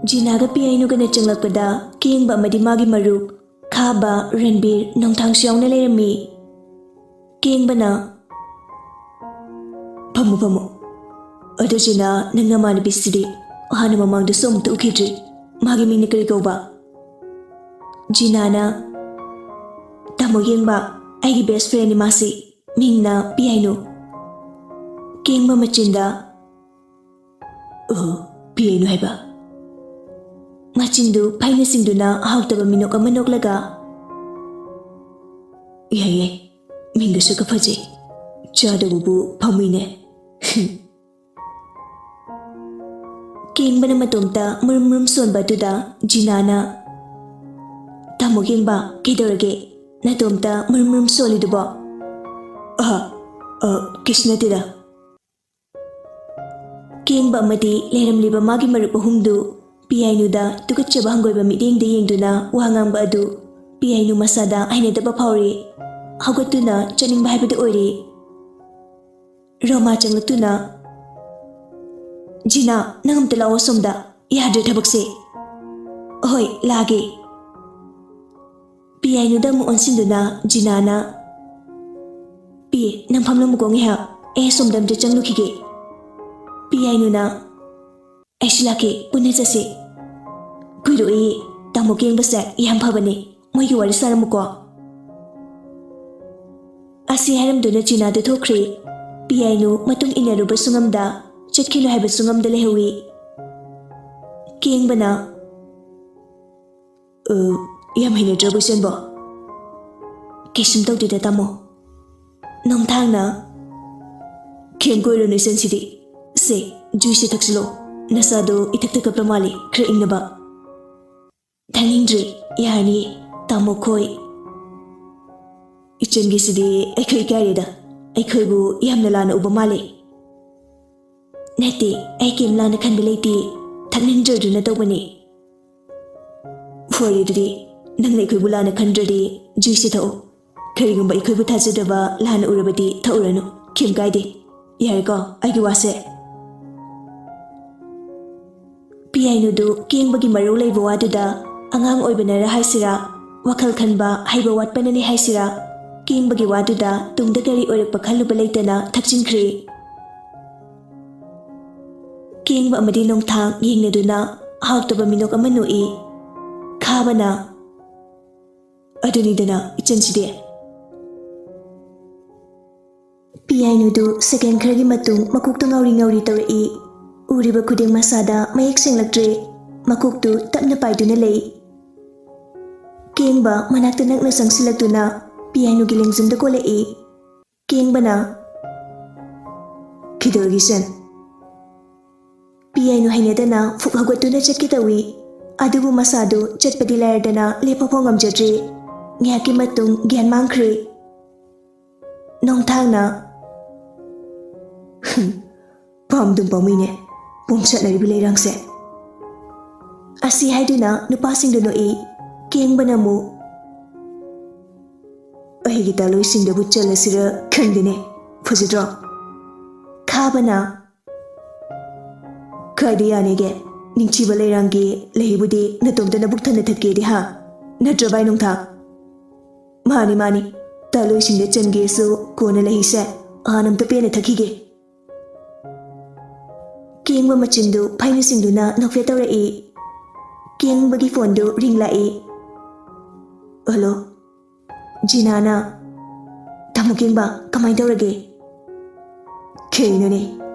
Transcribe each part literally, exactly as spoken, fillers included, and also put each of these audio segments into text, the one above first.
ꯖꯤꯅꯥꯒ ꯄꯤꯌꯥꯏꯅꯨꯒꯅ ꯆꯪꯂꯛꯄꯗ ꯀꯦꯡꯕ ꯑꯃꯗꯤ ꯃꯥꯒꯤ ꯃꯔꯨꯞ ꯈꯥꯕ, ꯔꯟꯕꯤꯔ, ꯅꯣꯡꯊꯥꯡꯁꯨ ꯌꯥꯎꯅ ꯂꯩꯔꯝꯃꯤ꯫ ꯀꯦꯡꯕꯅ, "ꯐꯝꯃꯨ, ꯐꯝꯃꯨ꯫ ꯑꯗꯨ ꯖꯤꯅꯥ, ꯅꯪ ꯅꯃꯥꯟꯅꯕꯤꯁꯤꯗꯤ ꯍꯥꯟꯅ ꯃꯃꯥꯡꯗꯁꯨ ꯑꯃꯨꯛꯇ ꯎꯈꯤꯗ꯭ꯔꯤ꯫ ꯃꯥꯒꯤ ꯃꯤꯡꯅ ꯀꯔꯤ ꯀꯧꯕ?" ꯖꯤꯅꯥꯅ, "ꯇꯥꯃꯣ ꯌꯦꯡꯕ, ꯑꯩꯒꯤ best friendꯅꯤ ꯃꯥꯁꯤ꯫ ꯃꯤꯡꯅ ꯄꯤꯌꯥꯏꯅꯨ꯫" ꯀꯦꯡꯕ ꯃꯆꯤꯟꯗ, "ꯑꯣ, ꯄꯤꯌꯥꯏꯅꯨ ꯍꯥꯏꯕ?" ꯃꯆꯤꯟꯗꯨ ꯐꯩꯅ ꯆꯤꯡꯗꯨꯅ ꯍꯥꯎꯇꯕ ꯃꯤꯅꯣꯛ ꯑꯃ ꯅꯣꯛꯂꯒ, "ꯌꯥꯏ, ꯌꯥꯏ, ꯃꯤꯡꯒꯁꯨ ꯈꯔ ꯐꯖꯩ꯫ ꯆꯥꯗꯧꯕꯕꯨ ꯐꯝꯃꯤꯅꯦ꯫" ꯀꯦꯡꯕꯅ ꯃꯇꯣꯝꯇ ꯃꯨꯔꯨꯝ ꯃꯨꯔꯨꯝ ꯁꯣꯟꯕ ꯑꯗꯨꯗ ꯖꯤꯅꯥꯅ, "ꯇꯥꯃꯣ ꯀꯦꯡꯕ, ꯀꯩꯗꯧꯔꯒꯦ? ꯅꯇꯣꯝꯇ ꯃꯨꯔꯨꯝ ꯃꯨꯔꯨꯝ ꯁꯣꯜꯂꯤꯗꯨꯕꯣ?" "ꯑꯍ, ꯑ, ꯀꯩꯁꯨ ꯅꯠꯇꯦꯗ꯫" ꯀꯦꯡꯕ ꯑꯃꯗꯤ ꯂꯩꯔꯝꯂꯤꯕ ꯃꯥꯒꯤ ꯃꯔꯨꯞ ꯑꯍꯨꯝꯗꯨ ꯄꯤꯌꯥꯏꯅꯨꯗ ꯇꯨꯀꯠꯆꯕ ꯍꯪꯒꯣꯏꯕ ꯃꯤꯠꯌꯦꯡꯗ ꯌꯦꯡꯗꯨꯅ ꯋꯥ ꯉꯥꯡꯕ ꯑꯗꯨ ꯄꯤꯌꯥꯏꯅꯨ ꯃꯁꯥꯗ ꯍꯩꯅꯗꯕ ꯐꯥꯎꯔꯤ꯫ ꯍꯧꯒꯠꯇꯨꯅ ꯆꯠꯅꯤꯡꯕ ꯍꯥꯏꯕꯗꯨ ꯑꯣꯏꯔꯤ꯫ ꯔꯣꯃꯥ ꯆꯪꯂꯛꯇꯨꯅ, "ꯖꯤꯅꯥ, ꯅꯪ ꯑꯝꯇ ꯂꯥꯛꯑꯣ ꯁꯣꯝꯗ꯫ ꯌꯥꯗ꯭ꯔꯦ ꯊꯕꯛꯁꯦ꯫" "ꯍꯣꯏ, ꯂꯥꯛꯑꯒꯦ꯫" ꯄꯤꯌꯥꯏꯅꯨꯗ ꯑꯃꯨꯛ ꯑꯣꯟꯁꯤꯟꯗꯨꯅ ꯖꯤꯅꯥꯅ, "ꯄꯤ, ꯅꯪ ꯐꯝꯂꯝꯃꯨꯀꯣ ꯉꯥꯏꯍꯥꯛ, ꯑꯩ ꯑꯁꯣꯝꯗ ꯑꯝꯇ ꯆꯪꯂꯨꯈꯤꯒꯦ꯫" ꯄꯤꯌꯥꯏꯅꯨꯅ, "ꯑꯩꯁꯨ ꯂꯥꯛꯀꯦ, ꯄꯨꯟꯅ ꯆꯠꯁꯦ꯫" "ꯀꯨꯏꯔꯣꯏꯌꯦ, ꯇꯥꯃꯣ ꯀꯦꯡꯕꯁꯦ ꯌꯥꯝ ꯐꯕꯅꯦ, ꯃꯣꯏꯒꯤ ꯋꯥꯔꯤ ꯁꯥꯔꯝꯃꯨꯀꯣ꯫" ꯑꯁꯤ ꯍꯥꯏꯔꯝꯗꯨꯅ ꯖꯤꯅꯥꯗꯨ ꯊꯣꯛꯈ꯭ꯔꯦ꯫ ꯄꯤꯌꯥꯏꯅꯨ ꯃꯇꯨꯡ ꯏꯟꯅꯔꯨꯕꯁꯨ ꯉꯝꯗ, ꯆꯠꯈꯤꯅꯨ ꯍꯥꯏꯕꯁꯨ ꯉꯝꯗ ꯂꯩꯍꯧꯏ꯫ ꯀꯦꯡꯕꯅ, "ꯑ, ꯌꯥꯝ ꯍꯩꯅꯗ꯭ꯔꯕꯣ ꯏꯆꯟꯕꯣ?" "ꯀꯩꯁꯨꯝ ꯇꯧꯗꯦꯗ, ꯇꯥꯃꯣ꯫" ꯅꯣꯡꯊꯥꯡꯅ, "ꯀꯩꯝ ꯀꯣꯏꯔꯨꯅꯨ ꯏꯆꯟꯁꯤꯗꯤ꯫ ꯁꯦ, ꯖꯨꯏꯁꯁꯦ ꯊꯛꯆꯤꯜꯂꯣ꯫ ꯅꯁꯥꯗꯣ ꯏꯊꯛ ꯊꯛꯀꯠꯄ ꯃꯥꯜꯂꯦ, ꯈꯔ ꯏꯪꯅꯕ꯫" "ꯊꯛꯅꯤꯡꯗ꯭ꯔꯦ, ꯌꯥꯔꯅꯤꯌꯦ, ꯇꯥꯃꯣ ꯈꯣꯏ꯫" "ꯏꯆꯟꯒꯤꯁꯤꯗꯤ ꯑꯩꯈꯣꯏ ꯏꯀꯥꯏꯔꯦꯗ, ꯑꯩꯈꯣꯏꯕꯨ ꯌꯥꯝꯅ ꯂꯥꯟꯅ ꯎꯕ ꯃꯥꯜꯂꯦ꯫" "ꯅꯠꯇꯦ, ꯑꯩ ꯀꯩꯝ ꯂꯥꯟꯅ ꯈꯟꯕ ꯂꯩꯇꯦ, ꯊꯛꯅꯤꯡꯗ꯭ꯔꯗꯨꯅ ꯇꯧꯕꯅꯦ꯫" "ꯐꯔꯦ ꯑꯗꯨꯗꯤ, ꯅꯪꯅ ꯑꯩꯈꯣꯏꯕꯨ ꯂꯥꯟꯅ ꯈꯟꯗ꯭ꯔꯗꯤ ꯖꯨꯏꯁꯁꯦ ꯊꯛꯑꯣ꯫ ꯀꯔꯤꯒꯨꯝꯕ ꯑꯩꯈꯣꯏꯕꯨ ꯊꯥꯖꯗꯕ ꯂꯥꯟꯅ ꯎꯔꯕꯗꯤ ꯊꯛꯎꯔꯅꯨ, ꯀꯩꯝ ꯀꯥꯏꯗꯦ꯫ ꯌꯥꯔꯦꯀꯣ, ꯑꯩꯒꯤ ꯋꯥꯁꯦ?" ꯄꯤꯌꯥꯏꯅꯨꯗꯨ ꯀꯦꯡꯕꯒꯤ ꯃꯔꯧ ꯂꯩꯕ ꯋꯥꯗꯨꯗ, ꯑꯉꯥꯡ ꯑꯣꯏꯕꯅꯔ ꯍꯥꯏꯁꯤꯔꯥ, ꯋꯥꯈꯜ ꯈꯟꯕ ꯍꯩꯕ ꯋꯥꯠꯄꯅꯅꯤ ꯍꯥꯏꯁꯤꯔꯥ, ꯀꯦꯡꯕꯒꯤ ꯋꯥꯗꯨꯗ ꯇꯨꯡꯗ ꯀꯔꯤ ꯑꯣꯏꯔꯛꯄ ꯈꯜꯂꯨꯕ ꯂꯩꯇꯅ ꯊꯛꯆꯤꯟꯈ꯭ꯔꯦ꯫ ꯀꯦꯡꯕ ꯑꯃꯗꯤ ꯅꯣꯡꯊꯥꯡ ꯌꯦꯡꯅꯗꯨꯅ ꯍꯥꯎꯇꯕ ꯃꯤꯅꯣꯛ ꯑꯃ ꯅꯣꯛꯏ꯫ ꯈꯥꯕꯅ, "ꯑꯗꯨꯅꯤꯗꯅ ꯏꯆꯟꯁꯤꯗꯤ꯫" ꯄꯤꯌꯥꯏꯅꯨꯗꯨ ꯁꯦꯀꯦꯟ ꯈꯔꯒꯤ ꯃꯇꯨꯡ ꯃꯀꯣꯛꯇ ꯉꯥꯎꯔꯤ ꯉꯥꯎꯔꯤ ꯇꯧꯔꯛꯏ꯫ ꯎꯔꯤꯕ ꯈꯨꯗꯤꯡ ꯃꯁꯥꯗ ꯃꯌꯦꯛ ꯁꯦꯡꯂꯛꯇ꯭ꯔꯦ꯫ ꯃꯀꯣꯛꯇꯨ ꯇꯞꯅ ꯄꯥꯏꯗꯨꯅ ꯂꯩ꯫ ꯀꯦꯡꯕ ꯃꯅꯥꯛꯇ ꯅꯛꯅ ꯆꯪꯁꯤꯜꯂꯛꯇꯨꯅ ꯄꯤꯌꯥꯏꯅꯨꯒꯤ ꯂꯦꯡꯖꯨꯝꯗ ꯀꯣꯜꯂꯛꯏ꯫ ꯀꯦꯡꯕꯅ, "ꯀꯩꯗꯧꯔꯒꯦ ꯏꯆꯟ?" ꯄꯤꯌꯥꯏꯅꯨ ꯍꯩꯅꯗꯅ ꯐꯨꯛ ꯍꯧꯒꯠꯇꯨꯅ ꯆꯠꯀꯦ ꯇꯧꯏ꯫ ꯑꯗꯨꯕꯨ ꯃꯁꯥꯗꯨ ꯆꯠꯄꯗꯤ ꯂꯥꯏꯔꯗꯅ ꯂꯦꯞꯄ ꯐꯥꯎ ꯉꯝꯖꯗ꯭ꯔꯦ꯫ ꯉꯥꯏꯍꯥꯛꯀꯤ ꯃꯇꯨꯡ ꯒ꯭ꯌꯥꯟ ꯃꯥꯡꯈ꯭ꯔꯦ꯫ ꯅꯣꯡꯊꯥꯡꯅ, "ꯍꯨꯝ, ꯄꯥꯝꯗꯨꯝ ꯄꯥꯝꯃꯨꯏꯅꯦ, ꯄꯣꯝꯁꯠꯅꯔꯤꯕ ꯂꯩꯔꯥꯡꯁꯦ꯫" ꯑꯁꯤ ꯍꯥꯏꯗꯨꯅ ꯅꯨꯄꯥꯁꯤꯡꯗꯨ ꯅꯣꯛꯏ꯫ ꯀꯦꯡꯕꯅ ꯑꯃꯨꯛ, "ꯑꯩꯒꯤ ꯇꯥꯂꯣꯏꯁꯤꯡꯗꯕꯨ ꯆꯜꯂꯁꯤꯔ ꯈꯪꯗꯦꯅꯦ, ꯐꯖꯗ꯭ꯔꯣ?" ꯈꯥꯕꯅ, "ꯀꯥꯏꯗ ꯌꯥꯅꯤꯒꯦ? ꯅꯤꯡꯊꯤꯕ ꯂꯩꯔꯥꯡꯒꯤ ꯂꯩꯕꯨꯗꯤ ꯅꯇꯣꯝꯇ ꯅꯕꯨꯛ ꯊꯟꯅ ꯊꯛꯀꯦꯗꯤ ꯍꯥ? ꯅꯠꯇ꯭ꯔ ꯚꯥꯏ ꯅꯣꯡꯊꯥꯡ?" "ꯃꯥꯅꯤ, ꯃꯥꯅꯤ, ꯇꯥꯂꯣꯏꯁꯤꯡꯗ ꯆꯟꯒꯦꯁꯨ ꯀꯣꯟꯅ ꯂꯩꯁꯦ ꯍꯥꯟꯅ ꯑꯝꯇ ꯄꯦꯟꯅ ꯊꯛꯈꯤꯒꯦ꯫" ꯀꯦꯡꯕ ꯃꯆꯤꯟꯗꯨ ꯐꯩꯅ ꯆꯤꯡꯗꯨꯅ ꯅꯣꯛꯐꯦꯠ ꯇꯧꯔꯛꯏ꯫ ꯀꯦꯡꯕꯒꯤ ꯐꯣꯟꯗꯨ ꯔꯤꯡ ꯂꯥꯛꯏ꯫ "ꯍꯜꯂꯣ꯫" ꯖꯤꯅꯥꯅ, "ꯇꯥꯃꯣ ꯀꯦꯡꯕ, ꯀꯃꯥꯏꯅ ꯇꯧꯔꯒꯦ?" "ꯀꯩꯅꯣꯅꯦ,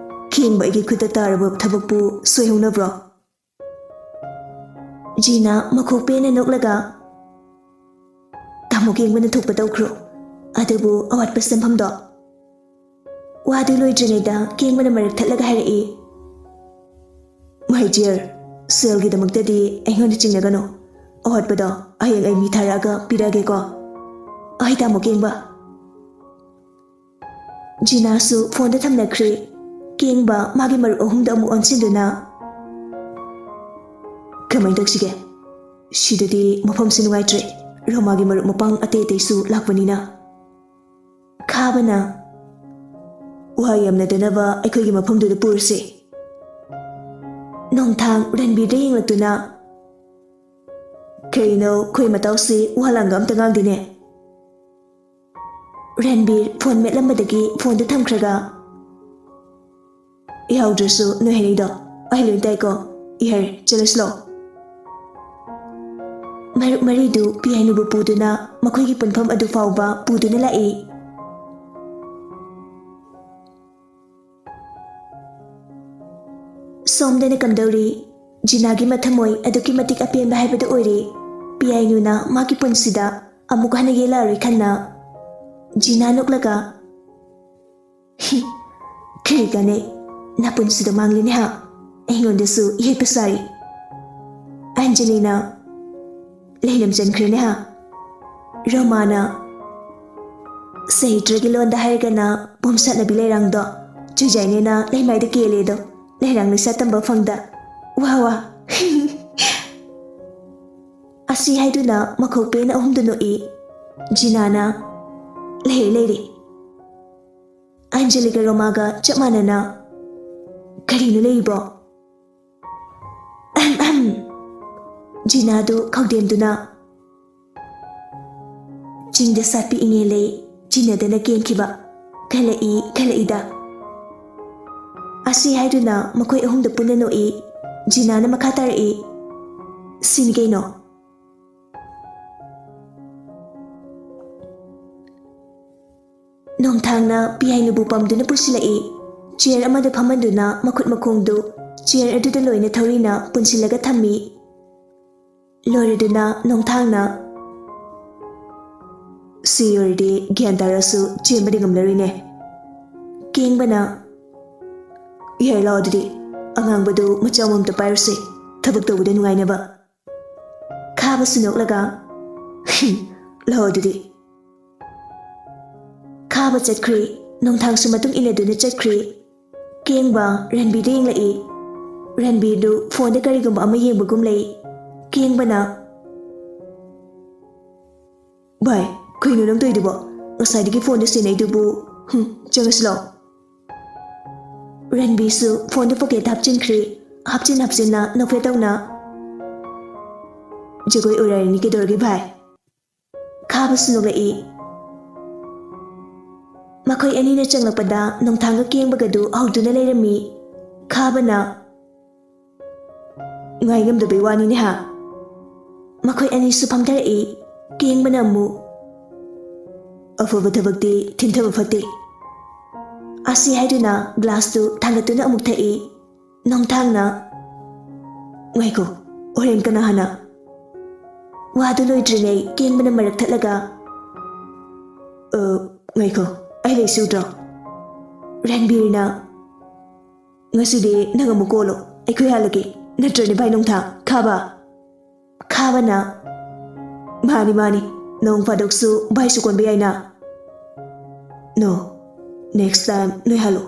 ꯀꯦꯡꯕ ꯑꯩꯒꯤ ꯈꯨꯠꯇ ꯇꯥꯔꯕ ꯊꯕꯛꯄꯨ ꯁꯣꯏꯍꯧꯅꯕ꯭ꯔꯣ?" ꯖꯤꯅꯥ ꯃꯈꯣꯛ ꯄꯦꯟꯅ ꯅꯣꯛꯂꯒ, "ꯇꯥꯃꯣ ꯀꯦꯡꯕꯅ ꯊꯣꯛꯄ ꯇꯧꯈ꯭ꯔꯣ, ꯑꯗꯨꯕꯨ ꯑꯋꯥꯠꯄ ꯁꯦꯝꯐꯝꯗꯣ?" ꯋꯥꯗꯨ ꯂꯣꯏꯗ꯭ꯔꯤꯉꯩꯗ ꯀꯦꯡꯕꯅ ꯃꯔꯛ ꯊꯠꯂꯒ ꯍꯥꯏꯔꯛꯏ, "My dear, ꯁꯦꯜꯒꯤꯗꯃꯛꯇꯗꯤ ꯑꯩꯉꯣꯟꯗ ꯆꯤꯡꯅꯒꯅꯨ꯫ ꯑꯋꯥꯠꯄꯗꯣ ꯍꯌꯦꯡ ꯑꯩ ꯃꯤ ꯊꯥꯔꯛꯑꯒ ꯄꯤꯔꯛꯑꯒꯦꯀꯣ꯫ ꯑꯩ ꯇꯥꯃꯣ ꯀꯦꯡꯕ꯫" ꯖꯤꯅꯥꯁꯨ ꯐꯣꯟꯗ ꯊꯝꯅꯈ꯭ꯔꯦ꯫ ꯀꯦꯡꯕ ꯃꯥꯒꯤ ꯃꯔꯨꯞ ꯑꯍꯨꯝꯗ ꯑꯃꯨꯛ ꯑꯣꯟꯁꯤꯟꯗꯨꯅ, "ꯀꯃꯥꯏꯅ ꯇꯧꯁꯤꯒꯦ? ꯁꯤꯗꯗꯤ ꯃꯐꯝꯁꯨ ꯅꯨꯡꯉꯥꯏꯇ꯭ꯔꯦ꯫ ꯔꯣꯃꯥꯒꯤ ꯃꯔꯨꯞ ꯃꯄꯥꯡ ꯑꯇꯩ ꯑꯇꯩꯁꯨ ꯂꯥꯛꯄꯅꯤꯅ꯫" ꯈꯥꯕꯅ, "ꯋꯥ ꯌꯥꯝꯅꯗꯅꯕ ꯑꯩꯈꯣꯏꯒꯤ ꯃꯐꯝꯗꯨꯗ ꯄꯨꯔꯁꯦ꯫" ꯅꯣꯡꯊꯥꯡ ꯔꯟꯕꯤꯔꯗ ꯌꯦꯡꯂꯛꯇꯨꯅ, "ꯀꯩꯅꯣ, ꯈꯣꯏ ꯃꯇꯥꯎꯁꯤ ꯋꯥ ꯂꯥꯡꯒ ꯑꯝꯇ ꯉꯥꯡꯗꯦꯅꯦ?" ꯔꯟꯕꯤꯔ ꯐꯣꯟ ꯃꯦꯠꯂꯝꯕꯗꯒꯤ ꯐꯣꯟꯗꯨ ꯊꯝꯈ꯭ꯔꯒ, "ꯌꯥꯎꯗ꯭ꯔꯁꯨ ꯅꯣꯏ ꯍꯩꯅꯩꯗꯣ ꯑꯩ ꯂꯣꯏ ꯇꯥꯏꯀꯣ꯫ ꯏꯍꯔ, ꯆꯠꯂꯁꯤ ꯂꯥꯛꯑꯣ꯫" ꯃꯔꯨꯞ ꯃꯔꯤꯗꯨ ꯄꯤꯌꯥꯏꯅꯨꯕꯨ ꯄꯨꯗꯨꯅ ꯃꯈꯣꯏꯒꯤ ꯄꯨꯟꯐꯝ ꯑꯗꯨ ꯐꯥꯎꯕ ꯄꯨꯗꯨꯅ ꯂꯥꯛꯏ꯫ ꯁꯣꯝꯗꯅ ꯀꯝꯗꯧꯔꯤ? ꯖꯤꯅꯥꯒꯤ ꯃꯊꯃꯣꯏ ꯑꯗꯨꯛꯀꯤ ꯃꯇꯤꯛ ꯑꯄꯦꯟꯕ ꯍꯥꯏꯕꯗꯨ ꯑꯣꯏꯔꯦ꯫ ꯄꯤꯌꯥꯏꯅꯨꯅ ꯃꯥꯒꯤ ꯄꯨꯟꯁꯤꯗ ꯑꯃꯨꯛ ꯍꯟꯅ ꯌꯦꯜꯂꯛꯑꯔꯣꯏ ꯈꯟꯅ꯫ ꯖꯤꯅꯥ ꯅꯣꯛꯂꯒ, "ꯀꯔꯤ ꯀꯥꯟꯅꯩ? ꯅꯄꯨꯟꯁꯤꯗꯣ ꯃꯥꯡꯂꯦꯅꯦ ꯍꯥ? ꯑꯩꯉꯣꯟꯗꯁꯨ ꯌꯦꯠꯄ ꯁꯥꯔꯤ꯫" ꯑꯟꯖꯂꯤꯅ, "ꯂꯩ ꯂꯝ ꯆꯟꯈ꯭ꯔꯦꯅꯦ ꯍꯥ?" ꯔꯣꯃꯥꯅ, "ꯁꯥꯍꯤꯇ꯭ꯔꯒꯤ ꯂꯣꯟꯗ ꯍꯥꯏꯔꯒꯅ ꯄꯣꯝꯁꯥꯠꯅꯕꯤ ꯂꯩꯔꯥꯡꯗꯣ, ꯆꯨꯖꯥꯏꯅꯦꯅ ꯂꯩꯃꯥꯏꯗ ꯀꯦꯜꯂꯦꯗꯣ, ꯂꯩꯔꯥꯡ ꯂꯩꯁꯥ ꯇꯝꯕ ꯐꯪꯗ꯫ ꯋꯥ ꯋꯥ꯫" ꯑꯁꯤ ꯍꯥꯏꯗꯨꯅ ꯃꯈꯣꯛ ꯄꯦꯅ ꯑꯍꯨꯝꯗꯨ ꯅꯣꯛꯏ꯫ ꯖꯤꯅꯥꯅ, "ꯂꯩꯔꯦ, ꯂꯩꯔꯦ꯫" ꯑꯟꯖꯂꯤꯒ ꯔꯣꯃꯥꯒ ꯆꯞ ꯃꯥꯟꯅꯅ, "ꯀꯔꯤꯅꯣ ꯂꯩꯔꯤꯕꯣ?" ꯑꯍꯝ, ꯑꯍꯝ꯫ ꯖꯤꯅꯥꯗꯨ ꯈꯧꯗꯦꯝꯗꯨꯅ, "ꯆꯤꯡꯗ ꯁꯥꯠꯄꯤ ꯏꯉꯦꯜ ꯂꯩ, ꯆꯤꯟꯅꯗꯅ ꯀꯦꯟꯈꯤꯕ, ꯈꯜꯂꯛꯏ, ꯈꯜꯂꯛꯏꯗ꯫" ꯑꯁꯤ ꯍꯥꯏꯗꯨꯅ ꯃꯈꯣꯏ ꯑꯍꯨꯝꯗ ꯄꯨꯟꯅ ꯅꯣꯛꯏ꯫ ꯖꯤꯅꯥꯅ ꯃꯈꯥ ꯇꯥꯔꯛꯏ, "ꯁꯤꯅꯤ ꯀꯩꯅꯣ꯫" ꯅꯣꯡꯊꯥꯡꯅ ꯄꯤꯌꯥꯏꯅꯨꯕꯨ ꯄꯝꯗꯨꯅ ꯄꯨꯁꯤꯜꯂꯛꯏ꯫ ꯆꯤꯌꯔ ꯑꯃꯗ ꯐꯝꯍꯟꯗꯨꯅ ꯃꯈꯨꯠ ꯃꯈꯣꯡꯗꯨ ꯆꯤꯌꯔ ꯑꯗꯨꯗ ꯂꯣꯏꯅ ꯊꯧꯔꯤꯅ ꯄꯨꯟꯁꯤꯜꯂꯒ ꯊꯝꯃꯤ꯫ ꯂꯣꯏꯔꯗꯨꯅ ꯅꯣꯡꯊꯥꯡꯅ, "ꯁꯤ ꯑꯣꯏꯔꯗꯤ ꯒ꯭ꯌꯥꯟ ꯇꯥꯔꯁꯨ ꯆꯦꯟꯕꯗꯤ ꯉꯝꯂꯔꯣꯏꯅꯦ꯫" ꯀꯦꯡꯕꯅ, "ꯌꯥꯏ, ꯂꯥꯛꯑꯣ ꯑꯗꯨꯗꯤ, ꯑꯉꯥꯡꯕꯗꯨ ꯃꯆꯥ ꯑꯃꯃꯝꯇ ꯄꯥꯏꯔꯨꯁꯦ, ꯊꯕꯛ ꯇꯧꯕꯗ ꯅꯨꯡꯉꯥꯏꯅꯕ꯫" ꯈꯥꯕꯁꯨ ꯅꯣꯛꯂꯒ, "ꯍꯨꯝ, ꯂꯥꯛꯑꯣ ꯑꯗꯨꯗꯤ꯫" ꯈꯥꯕ ꯆꯠꯈ꯭ꯔꯦ꯫ ꯅꯣꯡꯊꯥꯡꯁꯨ ꯃꯇꯨꯡ ꯏꯟꯅꯗꯨꯅ ꯆꯠꯈ꯭ꯔꯦ꯫ ꯀꯦꯡꯕ ꯔꯟꯕꯤꯔꯗ ꯌꯦꯡꯂꯛꯏ꯫ ꯔꯟꯕꯤꯔꯗꯨ ꯐꯣꯟꯗ ꯀꯔꯤꯒꯨꯝꯕ ꯑꯃ ꯌꯦꯡꯕꯒꯨꯝ ꯂꯩ꯫ ꯀꯦꯡꯕꯅ, "ꯚꯥꯏ, ꯀꯩꯅꯣ ꯅꯪ ꯇꯧꯔꯤꯗꯨꯕꯣ? ꯉꯁꯥꯏꯗꯒꯤ ꯐꯣꯟꯗ ꯁꯦꯟꯅꯩꯗꯨꯕꯨ? ꯍꯨꯝ, ꯆꯪꯉꯁꯤ ꯂꯥꯛꯑꯣ꯫" ꯔꯟꯕꯤꯔꯁꯨ ꯐꯣꯟꯗꯨ ꯄꯣꯀꯦꯠꯇ ꯍꯥꯞꯆꯤꯟꯈ꯭ꯔꯦ꯫ ꯍꯥꯞꯆꯤꯟ ꯍꯥꯞꯆꯤꯟꯅ ꯅꯣꯛꯐꯦꯠ ꯇꯧꯅ, "ꯖꯒꯣꯏ ꯑꯣꯏꯔꯥꯏꯔꯤꯅꯤ, ꯀꯩꯗꯧꯔꯒꯦ ꯚꯥꯏ?" ꯈꯥꯕꯁꯨ ꯅꯣꯛꯂꯛꯏ꯫ ꯃꯈꯣꯏ ꯑꯅꯤꯅ ꯆꯪꯂꯛꯄꯗ ꯅꯣꯡꯊꯥꯡꯒ ꯀꯦꯡꯕꯒꯗꯨ ꯍꯧꯗꯨꯅ ꯂꯩꯔꯝꯃꯤ꯫ ꯈꯥꯕꯅ, "ꯉꯥꯏ ꯉꯝꯗꯕꯩ ꯋꯥꯅꯤꯅꯦ ꯍꯥ?" ꯃꯈꯣꯏ ꯑꯅꯤꯁꯨ ꯐꯝꯊꯔꯛꯏ꯫ ꯀꯦꯡꯕꯅ ꯑꯃꯨꯛ, "ꯑꯐꯕ ꯊꯕꯛꯇꯤ ꯊꯤꯟꯊꯕ ꯐꯠꯇꯦ" ꯑꯁꯤ ꯍꯥꯏꯗꯨꯅ ꯒ꯭ꯂꯥꯁꯇꯨ ꯊꯥꯡꯒꯠꯇꯨꯅ ꯑꯃꯨꯛ ꯊꯛꯏ꯫ ꯅꯣꯡꯊꯥꯡꯅ, "ꯉꯥꯏꯈꯣ, ꯍꯣꯔꯦꯟ ꯀꯅꯥ ꯍꯥꯟꯅ?" ꯋꯥꯗꯨ ꯂꯣꯏꯗ꯭ꯔꯤꯉꯩ ꯀꯦꯡꯕꯅ ꯃꯔꯛ ꯊꯠꯂꯒ, "ꯑ, ꯉꯥꯏꯈꯣ, ꯑꯩ ꯂꯩꯁꯤ ꯎꯗ꯭ꯔꯣ?" ꯔꯟꯕꯤꯔꯅ, "ꯉꯁꯤꯗꯤ ꯅꯪ ꯑꯃꯨꯛ ꯀꯣꯜꯂꯣ, ꯑꯩꯈꯣꯏ ꯍꯥꯜꯂꯒꯦ, ꯅꯠꯇ꯭ꯔꯅꯦ ꯚꯥꯏ ꯅꯣꯡꯊꯥꯡ?" ꯈꯥꯕ꯫ ꯈꯥꯕꯅ, "ꯃꯥꯅꯤ, ꯃꯥꯅꯤ, ꯅꯣꯡ ꯐꯥꯗꯣꯛꯁꯨ ꯚꯥꯏꯁꯨ ꯀꯣꯟꯕ ꯌꯥꯏꯅ꯫ No, next time ꯅꯣꯏ ꯍꯥꯜꯂꯣ,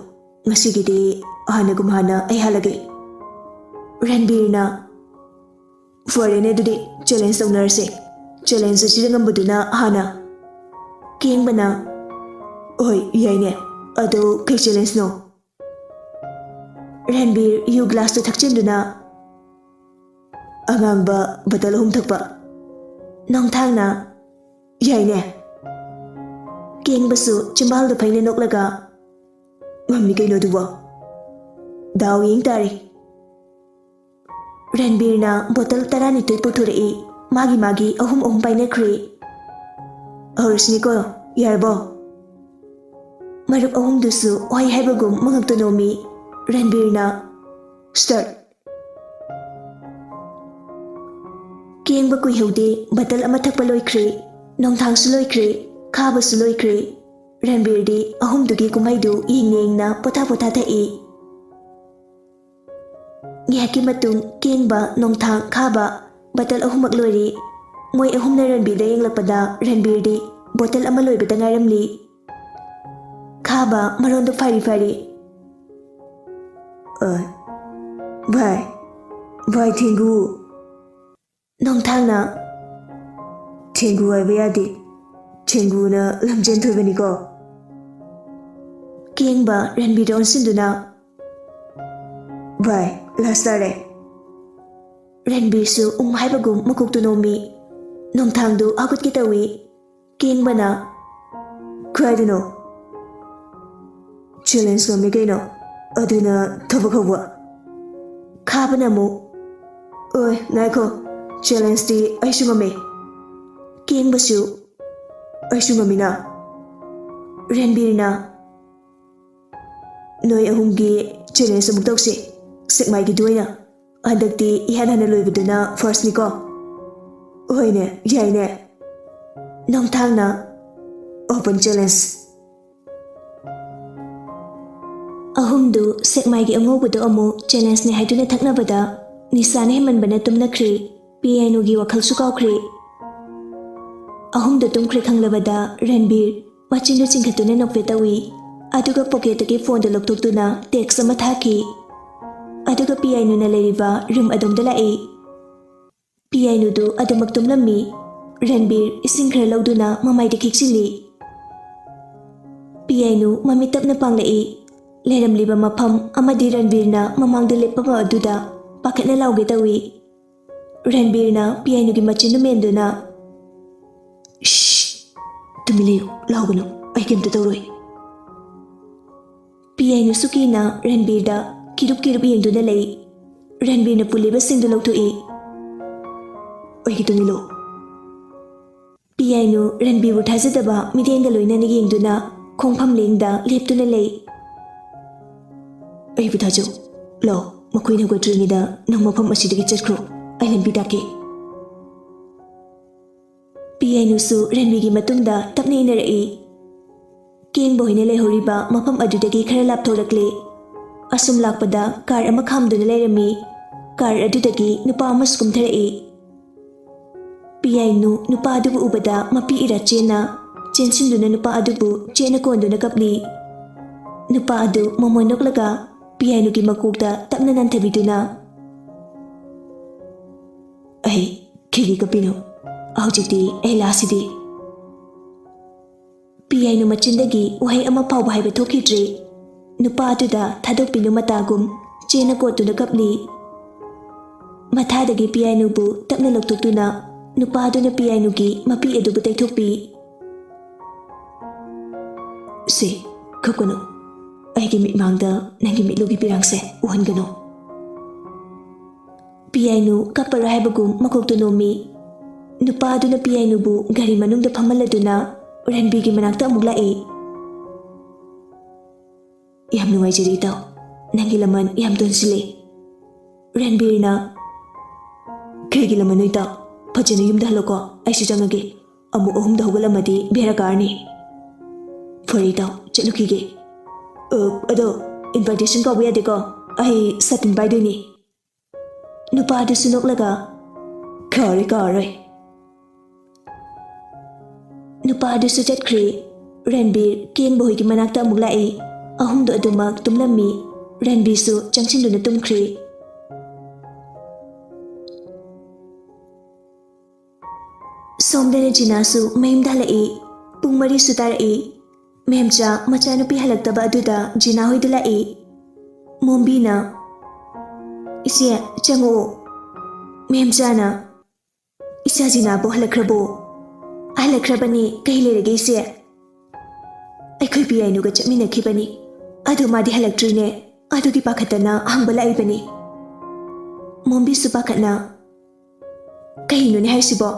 ꯉꯁꯤꯒꯤꯗꯤ ꯍꯥꯟꯅꯒꯨꯝ ꯍꯥꯟꯅ ꯑꯩ ꯍꯥꯜꯂꯒꯦ꯫" ꯔꯟꯕꯤꯔꯅ, "ꯐꯔꯦꯅꯦ, ꯑꯗꯨꯗꯤ ꯆꯦꯂꯦꯟꯖ ꯇꯧꯅꯔꯁꯦ, ꯆꯦꯂꯦꯟꯖ ꯑꯁꯤꯗ ꯉꯝꯕꯗꯨꯅ ꯍꯥꯟꯅ꯫" ꯀꯦꯡꯕꯅ, "ꯍꯣꯏ, ꯌꯥꯏꯅꯦ, ꯑꯗꯣ ꯀꯩ ꯆꯦꯂꯦꯟꯖꯅꯣ?" ꯔꯟꯕꯤꯔ ꯌꯨ ꯒ꯭ꯂꯥꯁꯇꯨ ꯊꯛꯆꯤꯟꯗꯨꯅ, "ꯑꯉꯥꯡꯕ ꯕꯇꯜ ꯑꯍꯨꯝ ꯊꯛꯄ꯫" ꯅꯣꯡꯊꯥꯡꯅ, "ꯌꯥꯏꯅꯦ꯫" ꯀꯦꯡꯕꯁꯨ ꯆꯤꯝꯕꯥꯜꯗ ꯐꯩꯅ ꯅꯣꯛꯂꯒ, "ꯉꯝꯅꯤ ꯀꯩꯅꯣ ꯑꯗꯨꯕꯣ, ꯗꯥꯎ ꯌꯦꯡ ꯇꯥꯔꯦ꯫" ꯔꯟꯕꯤꯔꯅ ꯕꯣꯇꯜ ꯇꯔꯥꯅꯤꯊꯣꯏ ꯄꯨꯊꯣꯔꯛꯏ꯫ ꯃꯥꯒꯤ ꯃꯥꯒꯤ ꯑꯍꯨꯝ ꯑꯍꯨꯝ ꯄꯥꯏꯅꯈ꯭ꯔꯦ꯫ "ꯍꯧꯔꯁꯤꯅꯤꯀꯣ, ꯌꯥꯔꯕꯣ?" ꯃꯔꯨꯞ ꯑꯍꯨꯝꯗꯨꯁꯨ ꯍꯣꯏ ꯍꯥꯏꯕꯒꯨꯝ ꯃꯉꯛꯇ ꯅꯣꯝꯃꯤ꯫ ꯔꯟꯕꯤꯔꯅ, "ꯁ꯭ꯇꯥꯔꯠ!" ꯀꯦꯡꯕ ꯀꯨꯏꯍꯧꯗꯦ, ꯕꯇꯜ ꯑꯃ ꯊꯛꯄ ꯂꯣꯏꯈ꯭ꯔꯦ, ꯅꯣꯡꯊꯥꯡꯁꯨ ꯂꯣꯏꯈ꯭ꯔꯦ, ꯈꯥꯕꯁꯨ ꯂꯣꯏꯈ꯭ꯔꯦ꯫ ꯔꯟꯕꯤꯔꯗꯤ ꯑꯍꯨꯝꯗꯨꯒꯤ ꯀꯨꯝꯍꯩꯗꯨ ꯌꯦꯡꯅ ꯌꯦꯡꯅ ꯄꯣꯊꯥ ꯄꯣꯊꯥ ꯊꯛꯏ꯫ ꯉꯥꯏꯍꯥꯛꯀꯤ ꯃꯇꯨꯡ ꯀꯦꯡꯕ, ꯅꯣꯡꯊꯥꯡ, ꯈꯥꯕ ꯕꯇꯜ ꯑꯍꯨꯝꯃꯛ ꯂꯣꯏꯔꯦ꯫ ꯃꯣꯏ ꯑꯍꯨꯝꯅ ꯔꯟꯕꯤꯔꯗ ꯌꯦꯡꯂꯛꯄꯗ ꯔꯟꯕꯤꯔꯗꯤ ꯕꯣꯇꯜ ꯑꯃ ꯂꯣꯏꯕꯗ ꯉꯥꯏꯔꯝꯂꯤ꯫ ꯈꯥꯕ ꯃꯔꯣꯟꯗꯣ ꯐꯥꯔꯤ ꯐꯥꯔꯤ꯫ "ꯑ, ꯚꯥꯏ, ꯚꯥꯏ ꯊꯦꯡꯒꯨ꯫" ꯅꯣꯡꯊꯥꯡꯅ, "ꯊꯦꯡꯒꯨ ꯍꯥꯏꯕ ꯌꯥꯗꯦ, ꯊꯦꯡꯒꯨꯅ ꯂꯝꯖꯦꯟ ꯊꯣꯏꯕꯅꯤꯀꯣ꯫" ꯀꯦꯡꯕ ꯔꯟꯕꯤꯔꯗ ꯑꯣꯟꯁꯤꯟꯗꯨꯅ, ꯚꯥꯏ, ꯂꯥꯁ ꯇꯥꯔꯦ꯫ ꯔꯟꯕꯤꯔꯁꯨ ꯎꯝ ꯍꯥꯏꯕꯒꯨꯝ ꯃꯀꯣꯛꯇꯨ ꯅꯣꯝꯃꯤ꯫ ꯅꯣꯡꯊꯥꯡꯗꯨ ꯍꯧꯒꯠꯀꯦ ꯇꯧꯏ꯫ ꯀꯦꯡꯕꯅ, "ꯀꯥꯏꯗꯅꯣ?" "ꯆꯦꯂꯦꯟꯖ ꯉꯝꯃꯤ ꯀꯩꯅꯣ, ꯑꯗꯨꯅ ꯊꯕꯛ ꯍꯧꯕ?" ꯈꯥꯕꯅ ꯑꯃꯨꯛ, "ꯑꯣꯏ, ꯉꯥꯏꯈꯣ, ꯆꯦꯂꯦꯟꯖꯇꯤ ꯑꯩꯁꯨ ꯉꯝꯃꯤ꯫" ꯀꯦꯡꯕꯁꯨ, "ꯑꯩꯁꯨ ꯉꯝꯃꯤꯅ꯫" ꯔꯟꯕꯤꯔꯅ, "ꯅꯣꯏ ꯑꯍꯨꯝꯒꯤ ꯆꯦꯂꯦꯟꯖ ꯑꯃꯨꯛ ꯇꯧꯁꯤ, ꯁꯦꯛꯃꯥꯏꯒꯤꯗꯨ ꯑꯣꯏꯅ꯫ ꯍꯟꯗꯛꯇꯤ ꯏꯍꯥꯟ ꯍꯥꯟꯅ ꯂꯣꯏꯕꯗꯨꯅ ꯐꯥꯔꯁꯅꯤꯀꯣ?" "ꯍꯣꯏꯅꯦ, ꯌꯥꯏꯅꯦ꯫" ꯅꯣꯡꯊꯥꯡꯅ, "ꯑꯣꯄꯟ ꯆꯦꯂꯦꯟꯖ꯫" ꯑꯍꯨꯝꯗꯨ ꯁꯦꯛꯃꯥꯏꯒꯤ ꯑꯉꯧꯕꯗꯨ ꯑꯃꯨꯛ ꯆꯦꯂꯦꯟꯖꯅꯤ ꯍꯥꯏꯗꯨꯅ ꯊꯛꯅꯕꯗ ꯅꯤꯁꯥꯅ ꯍꯦꯟꯃꯟꯕꯅ ꯇꯨꯝꯅꯈ꯭ꯔꯦ꯫ ꯄꯤꯌꯥꯏꯅꯨꯒꯤ ꯋꯥꯈꯜꯁꯨ ꯀꯥꯎꯈ꯭ꯔꯦ꯫ ꯑꯍꯨꯝꯗꯨ ꯇꯨꯝꯈ꯭ꯔꯦ ꯈꯪꯂꯕꯗ ꯔꯟꯕꯤꯔ ꯃꯆꯤꯟꯗꯨ ꯆꯤꯡꯈꯠꯇꯨꯅ ꯅꯣꯛꯐꯦꯠ ꯇꯧꯏ꯫ ꯑꯗꯨꯒ ꯄꯣꯀꯦꯠꯇꯒꯤ ꯐꯣꯟꯗꯨ ꯂꯧꯊꯣꯛꯇꯨꯅ ꯇꯦꯛꯁ ꯑꯃ ꯊꯥꯈꯤ꯫ ꯑꯗꯨꯒ ꯄꯤꯌꯥꯏꯅꯨꯅ ꯂꯩꯔꯤꯕ ꯔꯨꯝ ꯑꯗꯣꯝꯗ ꯂꯥꯛꯏ꯫ ꯄꯤꯌꯥꯏꯅꯨꯗꯨ ꯑꯗꯨꯃꯛ ꯇꯨꯝꯂꯝꯃꯤ꯫ ꯔꯟꯕꯤꯔ ꯏꯁꯤꯡ ꯈꯔ ꯂꯧꯗꯨꯅ ꯃꯃꯥꯏꯗ ꯈꯤꯛꯆꯤꯜꯂꯤ꯫ ꯄꯤꯌꯥꯏꯅꯨ ꯃꯃꯤꯠ ꯇꯞꯅ ꯄꯥꯡꯂꯛꯏ꯫ ꯂꯩꯔꯝꯂꯤꯕ ꯃꯐꯝ ꯑꯃꯗꯤ ꯔꯟꯕꯤꯔꯅ ꯃꯃꯥꯡꯗ ꯂꯦꯞꯄꯕ ꯑꯗꯨꯗ ꯄꯥꯈꯠꯅ ꯂꯥꯎꯒꯦ ꯇꯧꯏ꯫ ꯔꯟꯕꯤꯔꯅ ꯄꯤꯌꯥꯏꯅꯨꯒꯤ ꯃꯆꯤꯟꯗꯨ ꯃꯦꯟꯗꯨꯅ, "ꯁ꯭ꯁ! ꯇꯨꯃꯤꯟ ꯂꯩꯌꯨ, ꯂꯥꯎꯒꯅꯨ, ꯑꯩ ꯀꯩꯝꯇ ꯇꯧꯔꯣꯏ꯫" ꯄꯤꯌꯥꯏꯅꯨꯁꯨ ꯀꯤꯅ ꯔꯟꯕꯤꯔꯗ ꯀꯤꯔꯨꯞ ꯀꯤꯔꯨꯞ ꯌꯦꯡꯗꯨꯅ ꯂꯩ꯫ ꯔꯟꯕꯤꯔꯅ ꯄꯨꯜꯂꯤꯕꯁꯤꯡꯗꯨ ꯂꯧꯊꯣꯛꯏ꯫ "ꯑꯩꯒꯤ ꯇꯨꯡ ꯏꯜꯂꯨ꯫" ꯄꯤꯌꯥꯏꯅꯨ ꯔꯟꯕꯤꯔꯕꯨ ꯊꯥꯖꯗꯕ ꯃꯤꯠꯌꯦꯡꯒ ꯂꯣꯏꯅꯅ ꯌꯦꯡꯗꯨꯅ ꯈꯣꯡꯐꯝ ꯂꯦꯡꯗ ꯂꯦꯞꯇꯨꯅ ꯂꯩ꯫ "ꯑꯩꯕꯨ ꯊꯥꯖꯧ꯫ ꯂꯥꯛꯑꯣ, ꯃꯈꯣꯏꯅ ꯍꯧꯒꯠꯇ꯭ꯔꯤꯉꯩꯗ ꯅꯪ ꯃꯐꯝ ꯑꯁꯤꯗꯒꯤ ꯆꯠꯈ꯭ꯔꯣ꯫ ꯑꯩ ꯂꯝꯕꯤ ꯇꯥꯛꯀꯦ꯫" ꯄꯤꯌꯥꯏꯅꯨꯁꯨ ꯔꯟꯕꯤꯔꯒꯤ ꯃꯇꯨꯡꯗ ꯇꯞꯅ ꯏꯟꯅꯔꯛꯏ꯫ ꯀꯦꯡꯕ ꯍꯣꯏꯅ ꯂꯩꯍꯧꯔꯤꯕ ꯃꯐꯝ ꯑꯗꯨꯗꯒꯤ ꯈꯔ ꯂꯥꯞꯊꯣꯔꯛꯂꯦ꯫ ꯑꯁꯨꯝ ꯂꯥꯛꯄꯗ ꯀꯥꯔ ꯑꯃ ꯈꯥꯝꯗꯨꯅ ꯂꯩꯔꯝꯃꯤ꯫ ꯀꯥꯔ ꯑꯗꯨꯗꯒꯤ ꯅꯨꯄꯥ ꯑꯃꯁꯨ ꯀꯨꯝꯊꯔꯛꯏ꯫ ꯄꯤꯌꯥꯏꯅꯨ ꯅꯨꯄꯥ ꯑꯗꯨꯕꯨ ꯎꯕꯗ ꯃꯄꯤ ꯏꯔꯥ ꯆꯦꯟꯅ ꯆꯦꯟꯁꯤꯟꯗꯨꯅ ꯅꯨꯄꯥ ꯑꯗꯨꯕꯨ ꯆꯦꯟꯅ ꯀꯣꯟꯗꯨꯅ ꯀꯞꯂꯤ꯫ ꯅꯨꯄꯥ ꯑꯗꯨ ꯃꯃꯣꯟ ꯅꯣꯛꯂꯒ ꯄꯤꯌꯥꯏꯅꯨꯒꯤ ꯃꯀꯣꯛꯇ ꯇꯞꯅ ꯅꯥꯟꯊꯕꯤꯗꯨꯅ, "ꯑꯩ ꯀꯩꯒꯤ ꯀꯞꯄꯤꯅꯣ? ꯍꯧꯖꯤꯛꯇꯤ ꯑꯩ ꯂꯥꯁꯤꯗꯤ꯫" ꯄꯤꯌꯥꯏꯅꯨ ꯃꯆꯤꯟꯗꯒꯤ ꯋꯥꯍꯩ ꯑꯃ ꯐꯥꯎꯕ ꯍꯥꯏꯕ ꯊꯣꯛꯈꯤꯗ꯭ꯔꯦ꯫ ꯅꯨꯄꯥ ꯑꯗꯨꯗ ꯊꯥꯗꯣꯛꯄꯤꯅꯨ ꯃꯇꯥꯒꯨꯝ ꯆꯦꯅ ꯀꯣꯠꯇꯨꯅ ꯀꯞꯂꯤ꯫ ꯃꯊꯥꯗꯒꯤ ꯄꯤꯌꯥꯏꯅꯨꯕꯨ ꯇꯞꯅ ꯂꯧꯊꯣꯛꯇꯨꯅ ꯅꯨꯄꯥꯗꯨꯅ ꯄꯤꯌꯥꯏꯅꯨꯒꯤ ꯃꯄꯤ ꯑꯗꯨꯕꯨ ꯇꯩꯊꯣꯛꯄꯤ꯫ "ꯁꯦ, ꯀꯞꯀꯅꯨ꯫ ꯑꯩꯒꯤ ꯃꯤꯠꯃꯥꯡꯗ ꯅꯪꯒꯤ ꯃꯤꯠꯂꯨꯒꯤ ꯄꯤꯔꯥꯡꯁꯦ ꯎꯍꯟꯒꯅꯨ꯫" ꯄꯤꯌꯥꯏꯅꯨ ꯀꯞꯄꯔꯣꯏ ꯍꯥꯏꯕꯒꯨꯝ ꯃꯀꯣꯛꯇꯨ ꯅꯣꯝꯃꯤ꯫ ꯅꯨꯄꯥꯗꯨꯅ ꯄꯤꯌꯥꯏꯅꯨꯕꯨ ꯒꯥꯔꯤ ꯃꯅꯨꯡꯗ ꯐꯝꯍꯜꯂꯗꯨꯅ ꯔꯟꯕꯤꯔꯒꯤ ꯃꯅꯥꯛꯇ ꯑꯃꯨꯛ ꯂꯥꯛꯏ꯫ "ꯌꯥꯝ ꯅꯨꯡꯉꯥꯏꯖꯔꯦ ꯏꯇꯥꯎ, ꯅꯪꯒꯤ ꯂꯃꯟ ꯌꯥꯝ ꯇꯣꯟꯁꯤꯜꯂꯦ꯫" ꯔꯟꯕꯤꯔꯅ, "ꯀꯩꯒꯤ ꯂꯃꯟꯅꯣ ꯏꯇꯥꯎ? ꯐꯖꯅ ꯌꯨꯝꯗ ꯍꯜꯂꯣꯀꯣ, ꯑꯩꯁꯨ ꯆꯪꯉꯒꯦ꯫ ꯑꯃꯨꯛ ꯑꯍꯨꯝꯗ ꯍꯧꯒꯠꯂꯝꯃꯗꯤ ꯕꯦꯔꯥ ꯀꯥꯔꯅꯤ꯫" "ꯐꯔꯦ ꯏꯇꯥꯎ, ꯆꯠꯂꯨꯈꯤꯒꯦ꯫ ꯑ, ꯑꯗꯣ invitation ꯀꯥꯎꯕ ꯌꯥꯗꯦꯀꯣ, ꯑꯩ ꯁꯥꯇꯤꯟ ꯄꯥꯏꯗꯣꯏꯅꯤ꯫" ꯅꯨꯄꯥꯗꯨꯁꯨ ꯅꯣꯛꯂꯒ, "ꯀꯥꯎꯔꯣꯏ, ꯀꯥꯎꯔꯣꯏ꯫" ꯅꯨꯄꯥꯗꯨꯁꯨ ꯆꯠꯈ꯭ꯔꯦ꯫ ꯔꯟꯕꯤꯔ ꯀꯦꯡꯕ ꯍꯣꯏꯒꯤ ꯃꯅꯥꯛꯇ ꯑꯃꯨꯛ ꯂꯥꯛꯏ꯫ ꯑꯍꯨꯝꯗꯣ ꯑꯗꯨꯃꯛ ꯇꯨꯝꯂꯝꯃꯤ꯫ ꯔꯟꯕꯤꯔꯁꯨ ꯆꯪꯁꯤꯟꯗꯨꯅ ꯇꯨꯝꯈ꯭ꯔꯦ꯫ ꯁꯣꯝꯗꯅ ꯖꯤꯅꯥꯁꯨ ꯃꯌꯨꯝꯗ ꯍꯜꯂꯛꯏ꯫ ꯄꯨꯡ ꯃꯔꯤꯁꯨ ꯇꯥꯔꯛꯏ꯫ ꯃꯦꯝꯆꯥ ꯃꯆꯥꯅꯨꯄꯤ ꯍꯜꯂꯛꯇꯕ ꯑꯗꯨꯗ ꯖꯤꯅꯥ ꯍꯣꯏꯗ ꯂꯥꯛꯏ꯫ ꯃꯣꯝꯕꯤꯅ, "ꯏꯆꯦ, ꯆꯪꯉꯛꯑꯣ꯫" ꯃꯦꯝꯆꯥꯅ, "ꯏꯆꯥ ꯖꯤꯅꯥꯕꯨ ꯍꯜꯂꯛꯈ꯭ꯔꯕꯣ?" "ꯍꯜꯂꯛꯈ꯭ꯔꯕꯅꯤ, ꯀꯩ ꯂꯩꯔꯒꯦ ꯏꯆꯦ?" "ꯑꯩꯈꯣꯏ ꯄꯤꯌꯥꯏꯅꯨꯒ ꯆꯠꯃꯤꯟꯅꯈꯤꯕꯅꯤ, ꯑꯗꯨ ꯃꯥꯗꯤ ꯍꯜꯂꯛꯇ꯭ꯔꯤꯅꯦ, ꯑꯗꯨꯒꯤ ꯄꯥꯈꯠꯇꯅ ꯍꯪꯕ ꯂꯥꯛꯏꯕꯅꯤ꯫" ꯃꯣꯝꯕꯤꯁꯨ ꯄꯥꯈꯠꯅ, "ꯀꯩꯅꯣꯅꯦ ꯍꯥꯏꯁꯤꯕꯣ?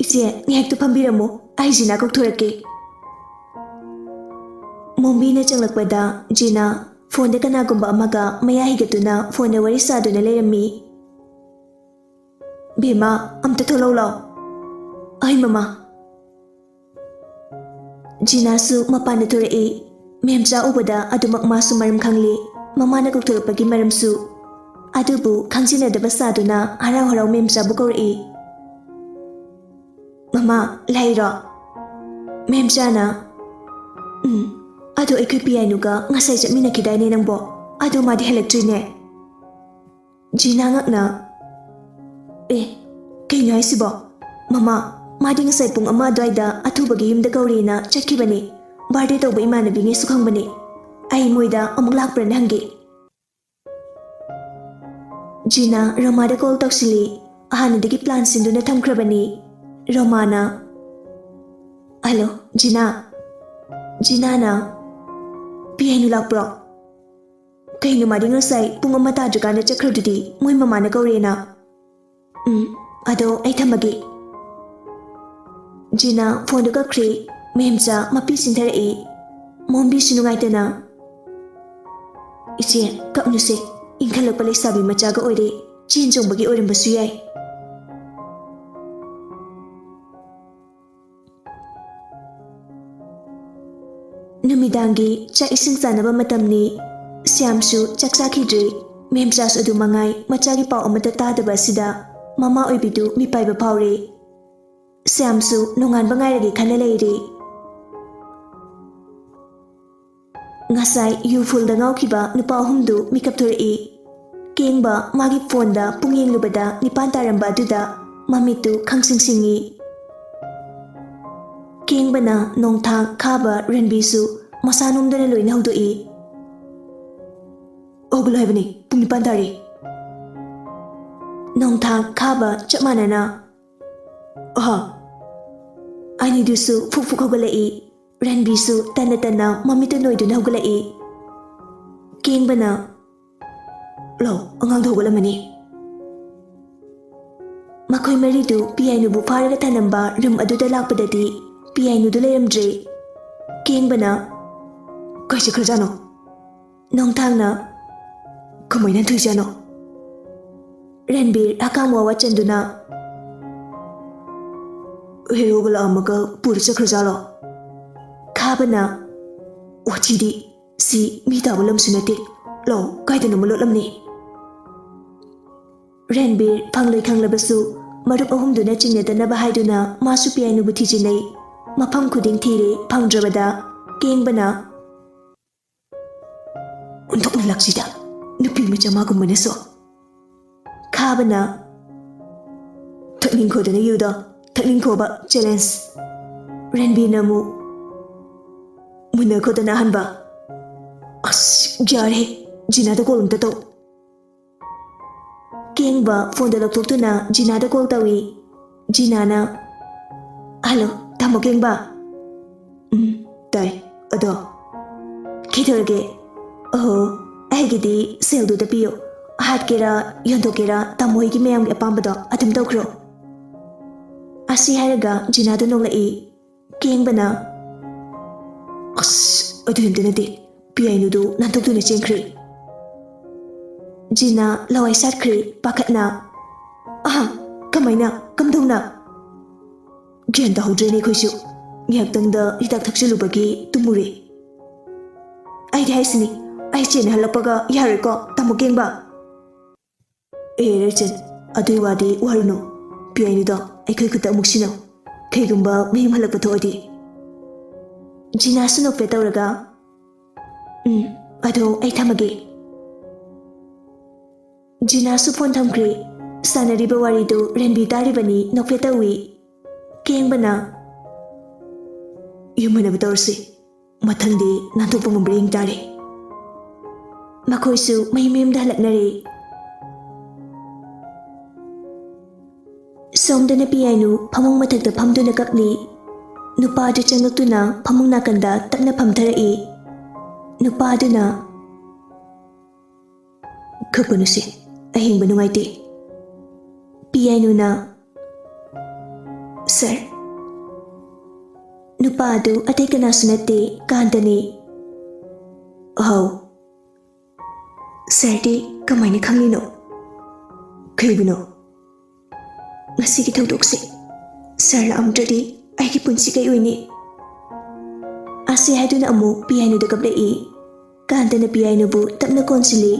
ꯏꯆꯦ, ꯉꯥꯏꯍꯥꯛꯇ ꯐꯝꯕꯤꯔꯝꯃꯨ, ꯑꯩ ꯖꯤꯅꯥ ꯀꯧꯊꯣꯔꯛꯀꯦ꯫" ꯃꯣꯝꯕꯤꯅ ꯆꯪꯂꯛꯄꯗ ꯖꯤꯅꯥ ꯐꯣꯟꯗ ꯀꯅꯥꯒꯨꯝꯕ ꯑꯃꯒ ꯃꯌꯥ ꯍꯤꯒꯠꯇꯨꯅ ꯐꯣꯟꯗ ꯋꯥꯔꯤ ꯁꯥꯗꯨꯅ ꯂꯩꯔꯝꯃꯤ꯫ "ꯕꯦꯝꯃ, ꯑꯝꯇ ꯊꯣꯛꯂꯛꯎ ꯂꯥꯎ꯫" "ꯑꯩ ꯃꯃꯥ꯫" ꯖꯤꯅꯥꯁꯨ ꯃꯄꯥꯟꯗ ꯊꯣꯔꯛꯏ꯫ ꯃꯦꯝꯆꯥ ꯎꯕꯗ ꯑꯗꯨꯃꯛ ꯃꯥꯁꯨ ꯃꯔꯝ ꯈꯪꯂꯤ, ꯃꯃꯥꯅ ꯀꯧꯊꯣꯔꯛꯄꯒꯤ ꯃꯔꯝꯁꯨ꯫ ꯑꯗꯨꯕꯨ ꯈꯪꯖꯤꯟꯅꯗꯕ ꯁꯥꯗꯨꯅ ꯍꯔꯥꯎ ꯍꯔꯥꯎ ꯃꯦꯝꯆꯥꯕꯨ ꯀꯧꯔꯛꯏ꯫ "ꯃꯃꯥ, ꯂꯥꯛꯏꯔꯣ?" ꯃꯦꯝꯆꯥꯅ, "ꯎꯝ, ꯑꯗꯣ ꯑꯩꯈꯣꯏ ꯄꯤꯌꯥꯏꯅꯨꯒ ꯉꯁꯥꯏ ꯆꯠꯃꯤꯟꯅꯈꯤꯗꯥꯏꯅꯦ ꯅꯪꯕꯣ? ꯑꯗꯣ ꯃꯥꯗꯤ ꯍꯜꯂꯛꯇ꯭ꯔꯤꯅꯦ꯫" ꯖꯤꯅꯥ ꯉꯛꯅ, "ꯑꯦ, ꯀꯩꯅꯣ ꯍꯥꯏꯁꯤꯕꯣ? ꯃꯃꯥ, ꯃꯥꯗꯤ ꯉꯁꯥꯏ ꯄꯨꯡ ꯑꯃ ꯑꯗꯨꯋꯥꯏꯗ ꯑꯊꯨꯕꯒꯤ ꯌꯨꯝꯗ ꯀꯧꯔꯦꯅ ꯆꯠꯈꯤꯕꯅꯤ꯫ ꯕꯥꯔꯗꯦ ꯇꯧꯕ ꯏꯃꯥꯟꯅꯕꯤꯉꯩꯁꯨ ꯈꯪꯕꯅꯤ꯫ ꯑꯩ ꯃꯣꯏꯗ ꯑꯃꯨꯛ ꯂꯥꯛꯄ꯭ꯔꯅ ꯍꯪꯒꯦ꯫" ꯖꯤꯅꯥ ꯔꯣꯃꯥꯗ ꯀꯣꯜ ꯇꯧꯁꯤꯜꯂꯤ꯫ ꯍꯥꯟꯅꯗꯒꯤ ꯄ꯭ꯂꯥꯟ ꯁꯤꯟꯗꯨꯅ ꯊꯝꯈ꯭ꯔꯕꯅꯤ꯫ ꯔꯣꯃꯥꯅ, "ꯍꯜꯂꯣ, ꯖꯤꯅꯥ?" ꯖꯤꯅꯥꯅ, "ꯄꯤꯌꯥꯏꯅꯨ ꯂꯥꯛꯄ꯭ꯔꯣ? ꯀꯩꯅꯣ ꯃꯥꯗꯤ ꯉꯁꯥꯏ ꯄꯨꯡ ꯑꯃ ꯇꯥꯗ꯭ꯔꯤꯀꯥꯟꯗ ꯆꯠꯈ꯭ꯔꯗꯨꯗꯤ, ꯃꯣꯏ ꯃꯃꯥꯅ ꯀꯧꯔꯦꯅ?" "ꯎꯝ, ꯑꯗꯣ ꯑꯩ ꯊꯝꯃꯒꯦ꯫" ꯖꯤꯅꯥ ꯐꯣꯟꯗꯨ ꯀꯛꯈ꯭ꯔꯦ꯫ ꯃꯦꯝꯆꯥ ꯃꯄꯤ ꯆꯤꯟꯊꯔꯛꯏ꯫ ꯃꯣꯝꯕꯤꯁꯨ ꯅꯨꯡꯉꯥꯏꯇꯅ, "ꯏꯆꯦ, ꯀꯞꯅꯨꯁꯦ꯫ ꯏꯟꯈꯠꯂꯛꯄ ꯂꯩꯁꯥꯕꯤ ꯃꯆꯥꯒ ꯑꯣꯏꯔꯦ꯫ ꯆꯦꯟ ꯆꯣꯡꯕꯒꯤ ꯑꯣꯏꯔꯝꯕꯁꯨ ꯌꯥꯏ꯫" ꯅꯨꯃꯤꯗꯥꯡꯒꯤ ꯆꯥꯛ ꯏꯁꯤꯡ ꯆꯥꯅꯕ ꯃꯇꯝꯅꯤ꯫ ꯁ꯭ꯌꯥꯝꯁꯨ ꯆꯥꯛ ꯆꯥꯈꯤꯗ꯭ꯔꯤ꯫ ꯃꯦꯝꯆꯥꯁꯨ ꯑꯗꯨ ꯃꯉꯥꯏ, ꯃꯆꯥꯒꯤ ꯄꯥꯎ ꯑꯃꯠꯇ ꯇꯥꯗꯕ ꯑꯁꯤꯗ ꯃꯃꯥ ꯑꯣꯏꯕꯤꯗꯨ ꯃꯤꯄꯥꯏꯕ ꯐꯥꯎꯔꯦ꯫ ꯁ꯭ꯌꯥꯝꯁꯨ ꯅꯣꯡꯉꯥꯟꯕ ꯉꯥꯏꯔꯒꯦ ꯈꯜꯂ ꯂꯩꯔꯦ꯫ ꯉꯁꯥꯏ ꯌꯨ ꯐꯨꯜꯗ ꯉꯥꯎꯈꯤꯕ ꯅꯨꯄꯥ ꯑꯍꯨꯝꯗꯨ ꯃꯤꯀꯞ ꯊꯣꯔꯛꯏ꯫ ꯀꯦꯡꯕ ꯃꯥꯒꯤ ꯐꯣꯟꯗ ꯄꯨꯡ ꯌꯦꯡꯂꯨꯕꯗ ꯅꯤꯄꯥꯟ ꯇꯥꯔꯝꯕ ꯑꯗꯨꯗ ꯃꯃꯤꯠꯇꯨ ꯈꯪꯁꯤꯡ ꯁꯤꯡꯏ꯫ ꯀꯦꯡꯕꯅ ꯅꯣꯡꯊꯥꯡ ꯈꯥꯕ ꯔꯟꯕꯤꯁꯨ ꯃꯁꯥ ꯅꯣꯝꯗꯅ ꯂꯣꯏꯅ ꯍꯧꯗꯣꯛꯏ꯫ "ꯍꯧꯒꯠꯂꯣ ꯍꯥꯏꯕꯅꯤ, ꯄꯨꯡ ꯅꯤꯄꯥꯟ ꯇꯥꯔꯦ꯫" ꯅꯣꯡꯊꯥꯡ ꯈꯥꯕ ꯆꯞ ꯃꯥꯟꯅꯅ, "ꯑꯍꯥ꯫" ꯑꯅꯤꯗꯨꯁꯨ ꯐꯨꯛ ꯐꯨꯛ ꯍꯧꯒꯠꯂꯛꯏ꯫ ꯔꯟꯕꯤꯁꯨ ꯇꯟꯅ ꯇꯟꯅ ꯃꯃꯤꯠꯇ ꯅꯣꯏꯗꯨꯅ ꯍꯧꯒꯠꯂꯛꯏ꯫ ꯀꯦꯡꯕꯅ, "ꯂꯥꯎ, ꯑꯉꯥꯡꯗꯣ ꯍꯧꯒꯠꯂꯝꯃꯅꯤ꯫" ꯃꯈꯣꯏ ꯃꯔꯤꯗꯨ ꯄꯤꯌꯥꯏꯅꯨꯕꯨ ꯐꯥꯔꯒ ꯊꯅꯝꯕ ꯔꯨꯝ ꯑꯗꯨꯗ ꯂꯥꯛꯄꯗꯗꯤ ꯄꯤꯌꯥꯏꯅꯨꯗꯨ ꯂꯩꯔꯝꯗ꯭ꯔꯦ꯫ ꯀꯦꯡꯕꯅ, "ꯀꯥꯏ ꯆꯠꯈ꯭ꯔꯖꯥꯠꯅꯣ?" ꯅꯣꯡꯊꯥꯡꯅ, "ꯀꯃꯥꯏꯅ ꯊꯨꯏꯖꯥꯠꯅꯣ?" ꯔꯟꯕꯤꯔ ꯍꯀꯥꯝ ꯋꯥ ꯋꯥ ꯆꯟꯗꯨꯅ, "ꯍꯦꯔꯣꯒ ꯂꯥꯛꯑꯝꯃꯒ ꯄꯨꯔ ꯆꯠꯈ꯭ꯔꯖꯥꯠꯂꯣ?" ꯈꯥꯕꯅ, "ꯋꯥꯊꯤꯗꯤ, ꯁꯤ ꯃꯤ ꯇꯥꯕ ꯂꯝꯁꯨ ꯅꯠꯇꯦ꯫ ꯂꯥꯎ, ꯀꯥꯏꯗꯅꯣꯃ ꯂꯣꯠꯂꯝꯅꯤ꯫" ꯔꯟꯕꯤꯔ ꯐꯪꯂꯣꯏ ꯈꯪꯂꯕꯁꯨ ꯃꯔꯨꯞ ꯑꯍꯨꯝꯗꯨꯅ ꯆꯤꯡꯅꯗꯅꯕ ꯍꯥꯏꯗꯨꯅ ꯃꯥꯁꯨ ꯄꯤꯌꯥꯏꯅꯨꯕꯨ ꯊꯤꯖꯤꯟꯅꯩ꯫ ꯃꯐꯝ ꯈꯨꯗꯤꯡ ꯊꯤꯔꯦ, ꯐꯪꯗ꯭ꯔꯕꯗ ꯀꯦꯡꯕꯅ, "ꯑꯣꯟꯊꯣꯛꯅ ꯂꯥꯛꯁꯤꯗ, ꯅꯨꯄꯤ ꯃꯆꯥ ꯃꯥꯒꯨꯝꯕꯅꯁꯨ꯫" ꯈꯥꯕꯅ, "ꯊꯛꯅꯤꯡꯈꯣꯗꯅ ꯌꯨꯗꯣ, ꯊꯛꯅꯤꯡꯈꯣꯕ, ꯆꯦꯂꯦꯟꯖ꯫" ꯔꯟꯕꯤꯔꯅ ꯑꯃꯨꯛ, "ꯃꯨꯟꯅꯈꯣꯗꯅ ꯑꯍꯟꯕ꯫" "ꯑꯁ, ꯌꯥꯔꯦ, ꯖꯤꯅꯥꯗ ꯀꯣꯜ ꯑꯝꯇ ꯇꯧ꯫" ꯀꯦꯡꯕ ꯐꯣꯟꯗꯣ ꯂꯧꯊꯣꯛꯇꯨꯅ ꯖꯤꯅꯥꯗ ꯀꯣꯜ ꯇꯧꯏ꯫ ꯖꯤꯅꯥꯅ, "ꯍꯜꯂꯣ, ꯇꯥꯃꯣ ꯀꯦꯡꯕ?" "ꯎꯝ, ꯇꯥꯏ꯫ ꯑꯗꯣ?" "ꯀꯩꯗꯧꯔꯒꯦ?" "ꯑꯣꯍꯣ, ꯑꯩꯒꯤꯗꯤ ꯁꯦꯜꯗꯨꯗ ꯄꯤꯌꯣ꯫ ꯍꯥꯠꯀꯦꯔꯥ, ꯌꯣꯟꯊꯣꯛꯀꯦꯔꯥ, ꯇꯥꯃꯣ ꯍꯣꯏꯒꯤ ꯃꯌꯥꯝꯒꯤ ꯑꯄꯥꯝꯕꯗꯣ ꯑꯗꯨꯝ ꯇꯧꯈ꯭ꯔꯣ꯫" ꯑꯁꯤ ꯍꯥꯏꯔꯒ ꯖꯤꯅꯥꯗꯨ ꯅꯣꯛꯂꯛꯏ꯫ ꯀꯦꯡꯕꯅ, "ꯑꯁ, ꯑꯗꯨ ꯑꯝꯇ ꯅꯠꯇꯦ, ꯄꯤꯌꯥꯏꯅꯨꯗꯨ ꯅꯥꯟꯊꯣꯛꯇꯨꯅ ꯆꯦꯟꯈ꯭ꯔꯦ꯫" ꯖꯤꯅꯥ ꯂꯋꯥꯏ ꯁꯥꯠꯈ꯭ꯔꯦ, ꯄꯥꯈꯠꯅ꯫ "ꯑꯍꯥ, ꯀꯃꯥꯏꯅ? ꯀꯝꯗꯧꯅ?" "ꯒ꯭ꯌꯥꯟ ꯇꯥꯍꯧꯗ꯭ꯔꯦꯅꯦ ꯑꯩꯈꯣꯏꯁꯨ꯫ ꯉꯥꯏꯍꯥꯛꯇꯪꯗ ꯍꯤꯗꯥꯛ ꯊꯛꯆꯤꯜꯂꯨꯕꯒꯤ ꯇꯨꯝꯃꯨꯔꯦ꯫" "ꯑꯩꯗꯤ ꯍꯥꯏꯁꯤꯅꯤ, ꯑꯩ ꯆꯦꯟꯅꯍꯜꯂꯛꯄꯒ ꯌꯥꯔꯣꯏꯀꯣ, ꯇꯥꯃꯣ ꯀꯦꯡꯕ?" "ꯑꯦ ꯔꯩꯆꯟ, ꯑꯗꯨꯏ ꯋꯥꯗꯤ ꯋꯥꯔꯨꯅꯨ꯫ ꯄꯤꯌꯥꯏꯅꯨꯗꯣ ꯑꯩꯈꯣꯏ ꯈꯨꯠꯇ ꯑꯃꯨꯛ ꯁꯤꯟꯅꯧ꯫ ꯀꯩꯒꯨꯝꯕ ꯃꯌꯨꯝ ꯍꯜꯂꯛꯄ ꯊꯣꯛꯑꯗꯤ꯫" ꯖꯤꯅꯥꯁꯨ ꯅꯣꯛꯐꯦꯠ ꯇꯧꯔꯒ, "ꯎꯝ, ꯑꯗꯣ ꯑꯩ ꯊꯝꯃꯒꯦ꯫" ꯖꯤꯅꯥꯁꯨ ꯐꯣꯟ ꯊꯝꯈ꯭ꯔꯦ꯫ ꯁꯥꯟꯅꯔꯤꯕ ꯋꯥꯔꯤꯗꯨ ꯔꯟꯕꯤ ꯇꯥꯔꯤꯕꯅꯤ, ꯅꯣꯛꯐꯦꯠ ꯇꯧꯏ꯫ ꯀꯦꯡꯕꯅ, "ꯌꯨꯝ ꯍꯟꯅꯕ ꯇꯧꯔꯁꯤ꯫ ꯃꯊꯪꯗꯤ ꯅꯥꯟꯊꯣꯛꯄ ꯉꯝꯕ꯭ꯔꯥ ꯌꯦꯡ ꯇꯥꯔꯦ꯫" ꯃꯈꯣꯏꯁꯨ ꯃꯌꯨꯝ ꯃꯌꯨꯝꯗ ꯍꯜꯂꯛꯅꯔꯦ꯫ ꯁꯣꯝꯗꯅ ꯄꯤꯌꯥꯏꯅꯨ ꯐꯃꯨꯡ ꯃꯊꯛꯇ ꯐꯝꯗꯨꯅ ꯀꯞꯂꯤ꯫ ꯅꯨꯄꯥꯗꯨ ꯆꯪꯂꯛꯇꯨꯅ ꯐꯃꯨꯡ ꯅꯥꯀꯟꯗ ꯇꯞꯅ ꯐꯝꯊꯔꯛꯏ꯫ ꯅꯨꯄꯥꯗꯨꯅ, "ꯀꯞꯀꯅꯨꯁꯦ, ꯑꯍꯤꯡꯕ ꯅꯨꯡꯉꯥꯏꯇꯦ꯫" ꯄꯤꯌꯥꯏꯅꯨꯅ, "ꯁꯥꯔ, ꯅꯨꯄꯥ ꯑꯗꯨ ꯑꯇꯩ ꯀꯅꯥꯁꯨ ꯅꯠꯇꯦ, ꯀꯥꯟꯇꯅꯤ꯫" "ꯍꯥꯎ, ꯁꯥꯔꯗꯤ ꯀꯃꯥꯏꯅ ꯈꯪꯂꯤꯅꯣ?" "ꯀꯩꯕꯨꯅꯣ?" "ꯉꯁꯤꯒꯤ ꯊꯧꯗꯣꯛꯁꯦ ꯁꯥꯔ ꯂꯥꯛꯑꯝꯗ꯭ꯔꯗꯤ ꯑꯩꯒꯤ ꯄꯨꯟꯁꯤ ꯀꯩ ꯑꯣꯏꯅꯤ?" ꯑꯁꯤ ꯍꯥꯏꯗꯨꯅ ꯑꯃꯨꯛ ꯄꯤꯌꯥꯏꯅꯨꯗ ꯀꯞꯂꯛꯏ꯫ ꯀꯥꯟꯇꯅ ꯄꯤꯌꯥꯏꯅꯨꯕꯨ ꯇꯞꯅ ꯀꯣꯟꯁꯤꯜꯂꯤ꯫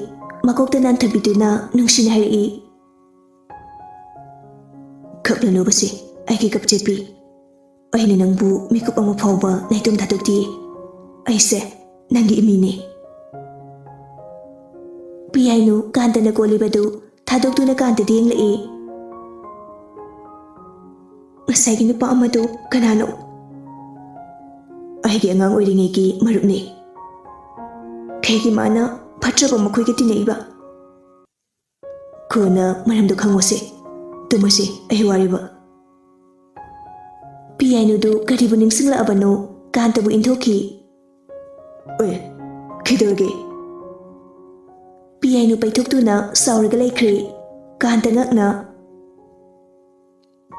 ꯃꯀꯣꯛꯇ ꯅꯥꯟꯊꯕꯤꯗꯨꯅ ꯅꯨꯡꯁꯤꯅ ꯍꯥꯏꯔꯛꯏ, "ꯀꯞꯂꯅꯨꯕꯁꯦ, ꯑꯩꯒꯤ ꯀꯞꯆꯦꯠꯄꯤ꯫ ꯑꯩꯅ ꯅꯪꯕꯨ ꯃꯤꯀꯨꯞ ꯑꯃ ꯐꯥꯎꯕ ꯅꯥꯏꯇꯣꯝ ꯊꯥꯗꯣꯛꯇꯦ꯫ ꯑꯩꯁꯦ ꯅꯪꯒꯤ ꯏꯃꯤꯅꯦ꯫" ꯄꯤꯌꯥꯏꯅꯨ ꯀꯥꯟꯇꯅ ꯀꯣꯜꯂꯤꯕꯗꯨ ꯊꯥꯗꯣꯛꯇꯨꯅ ꯀꯥꯟꯇꯗ ꯌꯦꯡꯂꯛꯏ꯫ "ꯉꯁꯥꯏꯒꯤ ꯅꯨꯄꯥ ꯑꯃꯗꯨ ꯀꯅꯥꯅꯣ?" "ꯑꯩꯒꯤ ꯑꯉꯥꯡ ꯑꯣꯏꯔꯤꯉꯩꯒꯤ ꯃꯔꯨꯞꯅꯤ꯫" "ꯀꯩꯒꯤ ꯃꯥꯅ ꯐꯠꯇ꯭ꯔꯕ ꯃꯈꯣꯏꯒ ꯇꯤꯟꯅꯏꯕ?" ꯀꯣꯟꯅ ꯃꯔꯝꯗꯣ ꯈꯪꯉꯨꯁꯦ꯫ ꯇꯨꯝꯃꯁꯤ, ꯑꯩ ꯋꯥꯔꯦꯕ꯫ ꯄꯤꯌꯥꯏꯅꯨꯗꯨ ꯀꯔꯤꯕꯨ ꯅꯤꯡꯁꯤꯡꯂꯛꯑꯕꯅꯣ, ꯀꯥꯟꯇꯕꯨ ꯏꯟꯊꯣꯛꯈꯤ꯫ ꯑꯦ, ꯀꯩꯗꯧꯔꯒꯦ? ꯄꯤꯌꯥꯏꯅꯨ ꯄꯩꯊꯣꯛꯇꯨꯅ ꯁꯥꯎꯔꯒ ꯂꯩꯈ꯭ꯔꯦ꯫ ꯀꯥꯟꯇ ꯉꯛꯅ,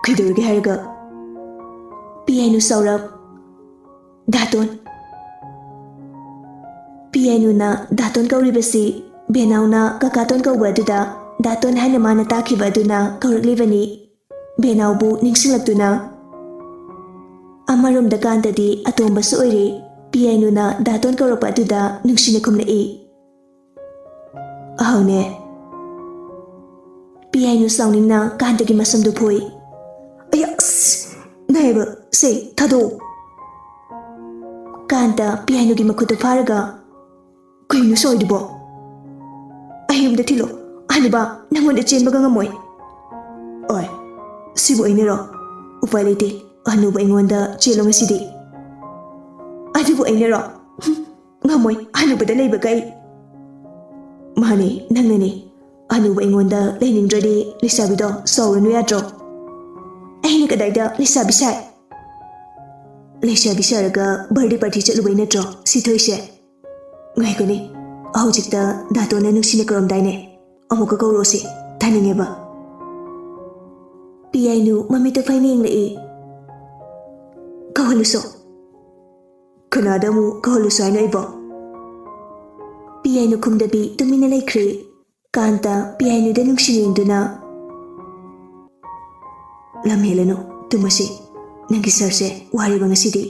"ꯀꯩꯗꯧꯔꯒꯦ ꯍꯥꯏꯔꯒ?" ꯄꯤꯌꯥꯏꯅꯨ ꯁꯥꯎꯔꯞ, "ꯗꯥꯇꯣꯟ꯫" ꯄꯤꯌꯥꯏꯅꯨꯅ ꯗꯥꯇꯣꯟ ꯀꯧꯔꯤꯕꯁꯤ ꯕꯦꯅꯥꯎꯅ ꯀꯀꯥꯇꯣꯟ ꯀꯧꯕ ꯑꯗꯨꯗ ꯗꯥꯇꯣꯟ ꯍꯥꯏꯅ ꯃꯥꯅ ꯇꯥꯈꯤꯕ ꯑꯗꯨꯅ ꯀꯧꯔꯛꯂꯤꯕꯅꯤ꯫ ꯕꯦꯅꯥꯎꯕꯨ ꯅꯤꯡꯁꯤꯡꯂꯛꯇꯨꯅ꯫ ꯑꯃꯔꯣꯝꯗ ꯀꯥꯟꯇꯗꯤ ꯑꯇꯣꯝꯕꯁꯨ ꯑꯣꯏꯔꯦ꯫ ꯄꯤꯌꯥꯏꯅꯨꯅ ꯗꯥꯇꯣꯟ ꯀꯧꯔꯛꯄ ꯑꯗꯨꯗ ꯅꯨꯡꯁꯤꯅ ꯈꯨꯝꯂꯛꯏ꯫ "ꯑꯍꯧꯅꯦ꯫" ꯄꯤꯌꯥꯏꯅꯨ ꯁꯥꯎꯅꯤꯡꯅ ꯀꯥꯟꯇꯒꯤ ꯃꯁꯝꯗꯨ ꯐꯣꯏ꯫ "ꯑꯌꯥ, ꯑꯁ, ꯅꯥꯏꯕ, ꯁꯦ, ꯊꯥꯗꯣꯛꯑꯣ꯫" ꯀꯥꯟꯇ ꯄꯤꯌꯥꯏꯅꯨꯒꯤ ꯃꯈꯨꯠꯇꯨ ꯐꯥꯔꯒ, "ꯀꯩꯅꯣ ꯁꯣꯏꯗꯨꯕꯣ? ꯑꯩ ꯌꯨꯝꯗ ꯊꯤꯜꯂꯣ꯫ ꯍꯅꯨꯕ, ꯅꯪꯉꯣꯟꯗ ꯆꯦꯟꯕꯒ ꯉꯝꯃꯣꯏ꯫" "ꯑꯣꯏ, ꯁꯤꯕꯨ ꯑꯩꯅꯔꯣ? ꯎꯄꯥꯏ ꯂꯩꯇꯦ꯫ ꯍꯅꯨꯕ ꯑꯩꯉꯣꯟꯗ ꯆꯦꯜꯂꯣ ꯉꯁꯤꯗꯤ꯫" "ꯑꯗꯨꯕꯨ ꯑꯩꯅꯔꯣ? ꯍꯨꯝ, ꯉꯝꯃꯣꯏ, ꯍꯅꯨꯕꯗ ꯂꯩꯕꯒ ꯑꯩ꯫" "ꯃꯥꯅꯦ, ꯅꯪꯅꯅꯦ꯫ ꯍꯅꯨꯕ ꯑꯩꯉꯣꯟꯗ ꯂꯩꯅꯤꯡꯗ꯭ꯔꯗꯤ ꯂꯩꯁꯥꯕꯤꯗꯣ ꯁꯥꯎꯔꯅꯨ ꯌꯥꯗ꯭ꯔꯣ?" "ꯑꯩꯅ ꯀꯗꯥꯏꯗ ꯂꯩꯁꯥꯕꯤ ꯁꯥꯏ?" "ꯂꯩꯁꯥꯕꯤ ꯁꯥꯔꯒ ꯕꯥꯔꯗꯦ ꯄꯥꯔꯇꯤ ꯆꯠꯂꯨꯕꯩ ꯅꯠꯇ꯭ꯔꯣ ꯁꯤ ꯊꯣꯛꯏꯁꯦ?" "ꯉꯥꯏꯈꯣꯅꯦ, ꯍꯧꯖꯤꯛꯇ ꯗꯥꯇꯣꯟꯅ ꯅꯨꯡꯁꯤꯅ ꯀꯧꯔꯝꯗꯥꯏꯅꯦ꯫ ꯑꯃꯨꯛꯀ ꯀꯧꯔꯛꯑꯣꯁꯦ, ꯇꯥꯅꯤꯡꯉꯦꯕ꯫" ꯄꯤꯌꯥꯏꯅꯨ ꯃꯃꯤꯠꯇ ꯐꯩꯅ ꯌꯦꯡꯂꯛꯏ꯫ "ꯀꯧꯍꯜꯂꯨꯁꯣ꯫" "ꯀꯅꯥꯗ ꯑꯃꯨꯛ ꯀꯧꯍꯜꯂꯨꯁꯣ ꯍꯥꯏꯅꯣ ꯑꯩꯕꯣ?" ꯄꯤꯌꯥꯏꯅꯨ ꯈꯨꯝꯗꯕꯤ ꯇꯨꯃꯤꯟꯅ ꯂꯩꯈ꯭ꯔꯦ꯫ ꯀꯥꯟꯇ ꯄꯤꯌꯥꯏꯅꯨꯗ ꯅꯨꯡꯁꯤꯅ ꯌꯦꯡꯗꯨꯅ, "ꯂꯝ ꯍꯦꯜꯂꯅꯨ, ꯇꯨꯝꯃꯁꯤ꯫ ꯅꯪꯒꯤ ꯁꯔꯁꯦ ꯋꯥꯔꯦꯕ ꯉꯁꯤꯗꯤ꯫"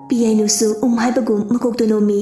ꯄꯤꯌꯥꯏꯅꯨꯁꯨ ꯎꯝ ꯍꯥꯏꯕꯒꯨꯝ ꯃꯀꯣꯛꯇꯨ ꯅꯣꯝꯃꯤ꯫